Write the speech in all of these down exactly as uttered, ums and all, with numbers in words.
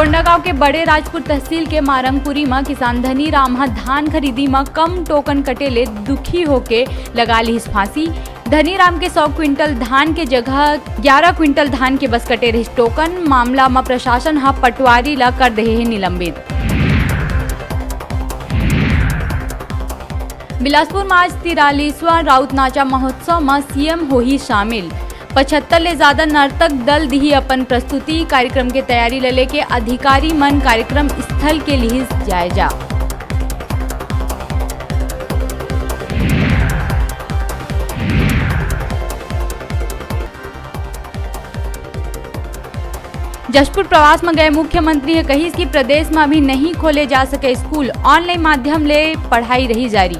कोंडागांव के बड़े राजपुर तहसील के मारंगपुरी म किसान धनीराम ह धान खरीदी म कम टोकन कटे ले दुखी होके लगा लिहिस फांसी। धनीराम के सौ क्विंटल धान के जगह ग्यारह क्विंटल धान के बस कटे रहिस टोकन। मामला म प्रशासन ह पटवारी ल कर देहे हे निलंबित। बिलासपुर म आज तिरालीसवां राउत नाचा महोत्सव म सीएम होही शामिल। पचहत्तर ले ज्यादा नर्तक दल दिही अपन प्रस्तुति। कार्यक्रम के तैयारी ल लेके अधिकारी मन कार्यक्रम स्थल के लिहिस जायजा। जशपुर प्रवास म गए मुख्यमंत्री ह कहिस कि प्रदेश म अभी नहीं खोले जा सके स्कूल, ऑनलाइन माध्यम ले पढ़ाई रही जारी।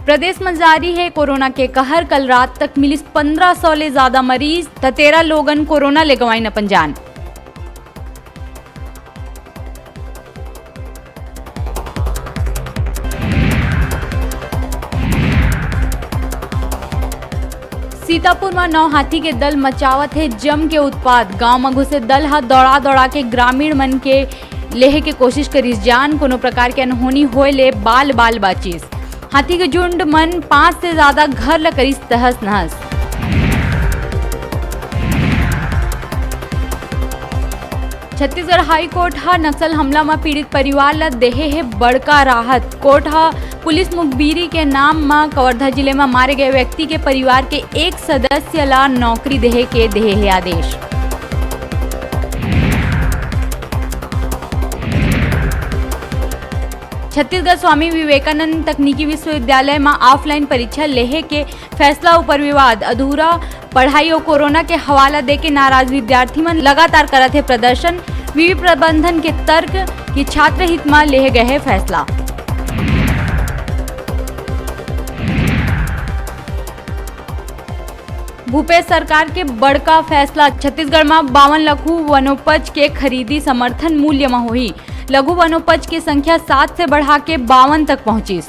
प्रदेश म जारी हे कोरोना के कहर। कल रात तक मिलिस पंद्रह सौ ले ज्यादा मरीज, त तेरह लोगन कोरोना ले गंवाइन अपन जान। सीतापुर म नौ हाथी के दल मचावत हे जम के उत्पात। गांव म घुसे दल ह दौड़ा-दौड़ा के ग्रामीण मन के लेहे के कोशिश करिस जान। कोनो प्रकार के अनहोनी होए ले बाल-बाल बाचिस। हाथी के झुंड मन पांच से ज्यादा घर ल करिस तहस-नहस। छत्तीसगढ़ हाई कोर्ट ह नक्सल हमला म पीड़ित परिवार ल देहे हे बड़का राहत। कोर्ट ह पुलिस मुखबिरी के नाम म कवर्धा जिले म मारे गए व्यक्ति के परिवार के एक सदस्य ल नौकरी देहे के देहे हे आदेश। छत्तीसगढ़ स्वामी विवेकानंद तकनीकी विश्वविद्यालय म ऑफलाइन परीक्षा लेहे के फैसला ऊपर विवाद। अधूरा पढ़ाई अउ कोरोना के हवाला देके नाराज विद्यार्थी मन लगातार करत हे प्रदर्शन। विवि प्रबंधन के तर्क कि छात्र हित म लेहे गए हे फैसला। भूपेश सरकार के बड़का फैसला, छत्तीसगढ़ म बावन लघु वनोपज के खरीदी समर्थन मूल्य म होही। लघु वनोपज के संख्या सात से बढ़ा के बावन तक पहुंचिस।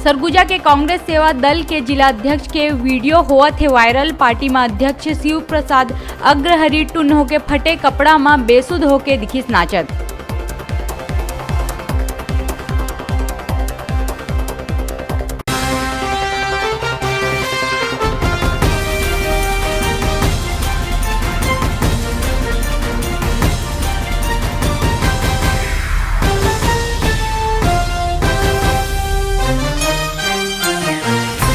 सरगुजा के कांग्रेस सेवा दल के जिला अध्यक्ष के वीडियो होवत हे वायरल। पार्टी म अध्यक्ष शिव प्रसाद अग्रहरी टुन्न होके फटे कपड़ा म बेसुध होके दिखिस नाचत।